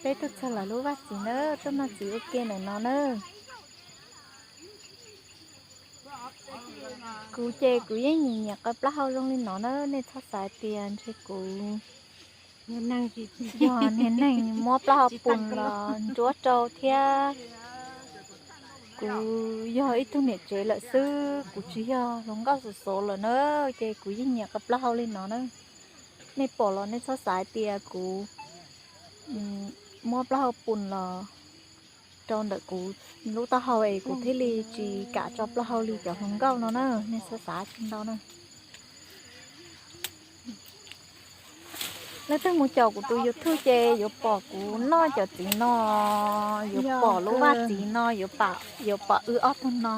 Peb tuaj txog lawv lub vaj txiv na, tuaj noj txiv ua ke ntawm no na. Kuv ces kuv yeej nyiam nyiam qhov plaub hau zoo li no na, nej txhob xav tias ntshe kuv yog niag neeg muab plaub hau pus los ntsuab rau thiab. Kuv yog ib tug niam tsev lawm xwb, kuv tsis yog hluas nkauj xov xov lawm na, ces kuv yeej nyiam qhov plaub hau li no na. Nej pom los nej txhob xav tias kuv muab plaub hau pus los rau ntawm kuv lub taub hau es kuv thiaj li tsis kam tso plaub hau li cov hluas nkauj no na, nej txhob xav tsis ntau na. Leej twg mus caum kuv tus YouTube ces yuav pom kuv noj cov txiv no, yuav pom lub vaj txiv no, yuav pom wb ob tug no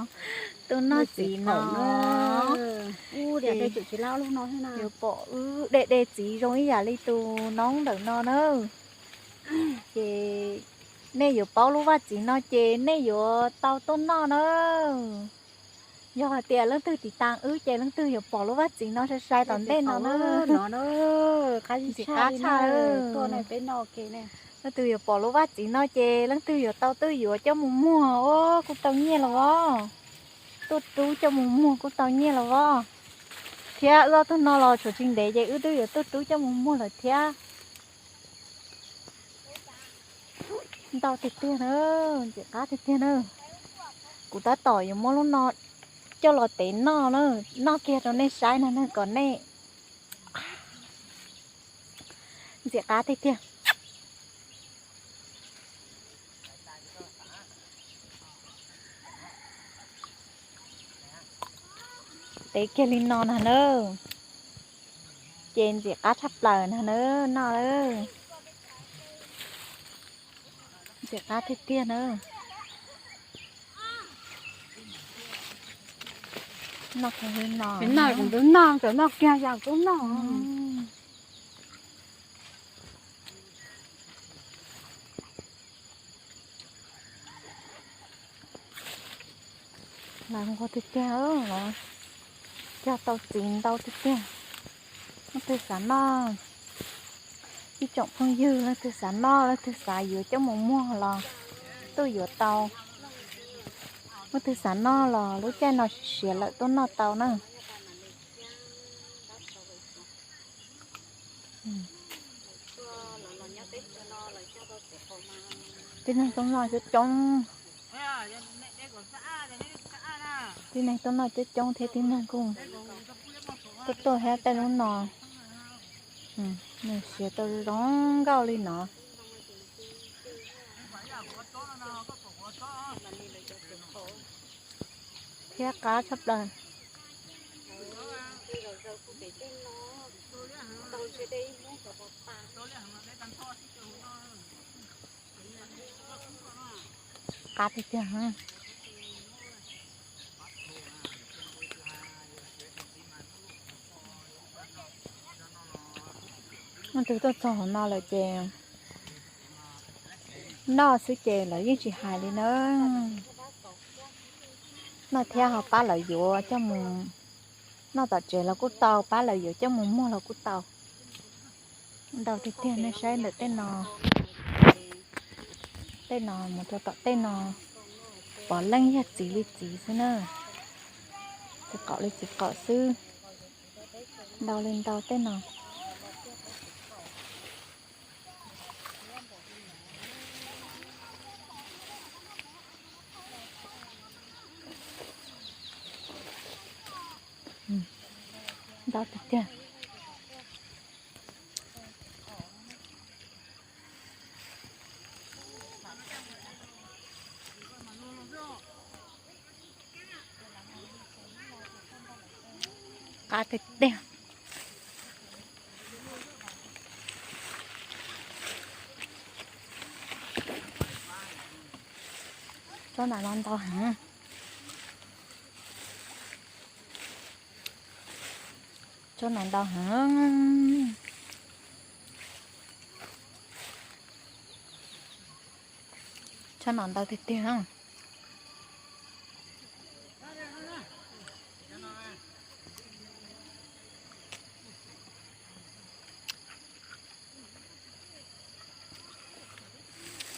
tuaj noj txiv no. Yuav pom wb de de txiv zoo ib yam li tus noob ntawm no na. Ces nej yuav paub lub vaj txiv no ces nej yuav tau tuaj noj na. Yog hais tias leej twg tiv tas wb ces leej twg yuav pom lub vaj txiv no sai sai tom ntej no na. Ntxim qab tshaj. Leej twg yuav pom lub vaj txiv no ces leej twg yuav tau twb yuav coj mus muag os, kuj tau nyiaj los os. Tuaj rub coj mus muag kuj tau nyiaj los os. Thiab wb ob tug no los tshuav tsis ntev ces wb twb yuav tuaj rub coj mus muag lawm thiab. Ntau tiag tiag na, ntxim qab tiag tiag na. Kuv tab tom yuav muab lub no coj los tev noj na, noj kiag rau nej saib no na kom nej ntxim qab tiag tiag. Tev kiag li no na na, ces ntxim qab tshaj plaws na na, noj lawm. Ntxim qab tiag tiag na. Noj kiag li no. Noj kuv twb noj, tseem noj kiag yam kuv noj. Lawv nquag tiag tiag, lawv cog tau txiv ntau tiag tiag. Leej twg xav noj, ib tsoom phooj ywg leej twg xav noj leej twg xav yuav coj mus muag los tuaj yuav tau. Leej twg xav noj los lub caij no siav lawm tuaj noj tau na. Tib neeg tuaj noj coob coob. Tib neeg tuaj noj coob coob thiab tib neeg kuj tuaj tuaj thiab tej lub no. Nws siav tau zoo nkauj li no. Thiab qab tshaj plaws. Qab tiag tiag. Leej twg tuaj txog hauv no lawm ces noj xwb ces lawv yeej tsis hais li na. Noj thiab ho pab lawv yuav coj mus noj tom tsev los kuj tau, pab lawv yuav coj mus muag los kuj tau. Ntau tiag tiag, nej saib ntawm tej no, tej no mus rau tom tej no, pom leej yog txiv li txiv xwb na, txiv qaum li txiv qaum xwb, ntau li ntau tej no. Ntau tiag tiag. Qab tiag tiag. Tsob ntawm no ntau heev. Tsob no ntau heev. Tsob no ntau tiag tiag.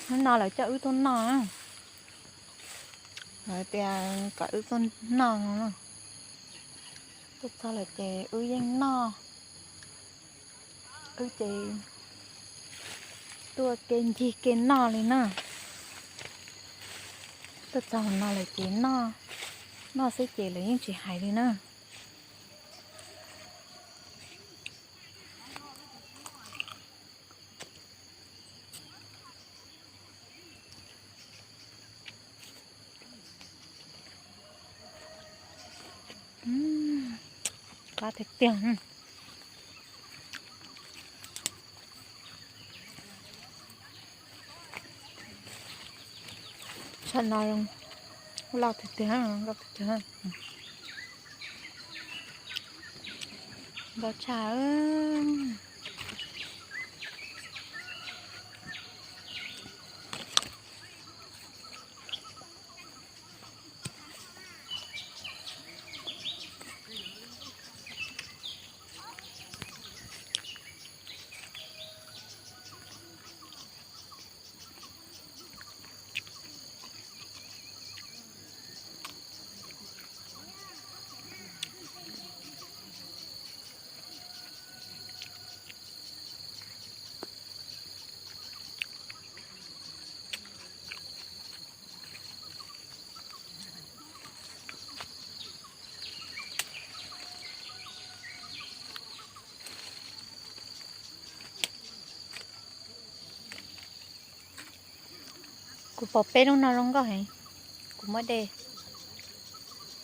Hnub no lawv coj wb tuaj noj, lawv tias kom wb tuaj noj no. Tuaj txog lawm ces wb yeej noj. Wb ces tuaj ke ncig ke noj li na. Tuaj txog no lawm ces noj, noj xwb ces lawv yeej tsis hais li na. Qab tiag tiag. Tsham no loj tiag tiag, loj tiag tiag. Ntau tshaj. Kuv pom peb lub no zoo nkauj heev, kuv muab de.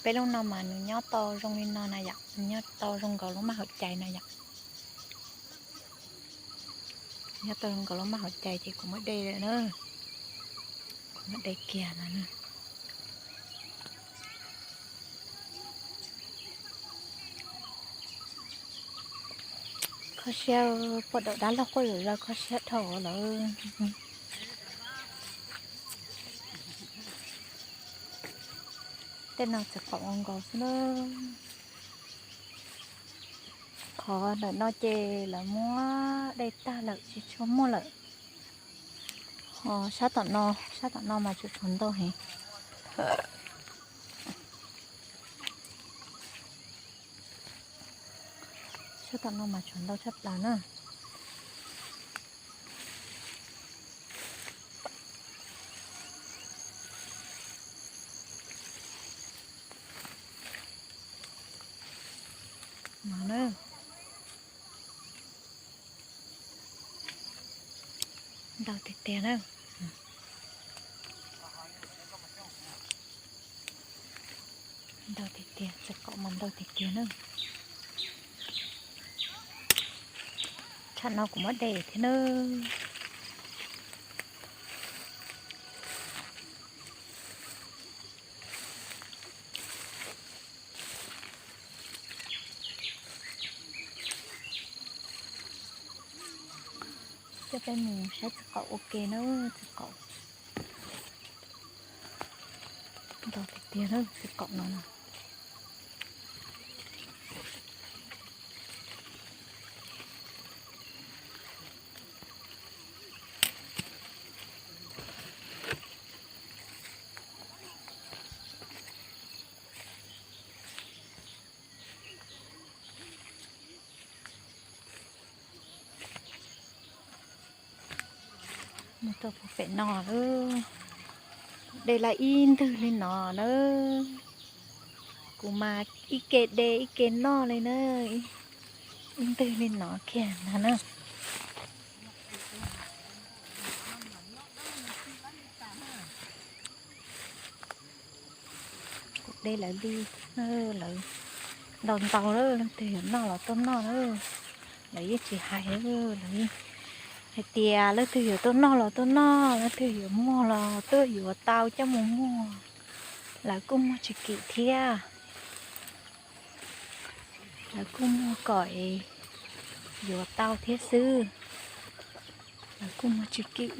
Peb lub no mas nws nyob tau zoo li no na yom, nws nyob tau zoo nkaus lub maj hauv cai na yom. Nyob tau zoo nkaus lub maj hauv cai ces kuv muab de lawm na. Kuv muab de kiag no na. Kho siab, poj dam dab laug quaj zom zaws kho siab dhau lawm. Tej no txiv qaum ua nkaus xwb na. Qhov ntawm no ces lawv muab de tag lawm tsis tshua muaj lawm. Ho sab tom no, sab tom no mas tsuas tshuav ntau heev. Sab tom no mas tshuav ntau tshaj plaws na. No na. Ntau tiag tiag na. Ntau tiag tiag, txiv qaum mas ntau tiag tiag na. Tsam no kuv muab de thiab na. Coj peb mus saib txiv qaum ua ke na, txiv qaum. Ntau tiag tiag na, txiv qaum no na. Mus rau puag pem no lawm. De lawm ib ntwg li no na. Kuv mas ib ke de ib ke noj li na. Ib ntwg li no kiag ntag na. Kuv de lawv li, lawv ntau ntau lawm, leej twg yuav noj los tuaj noj na. Lawv yeej tsis hais, lawv hais tias leej twg yuav tuaj noj los tuaj noj, leej twg yuav muag los tuaj yuav tau coj mus muag. Lawv kuj muag tsis kim thiab. Lawv kuj muag kom yuav tau thiab xwb. Lawv kuj muag tsis kim.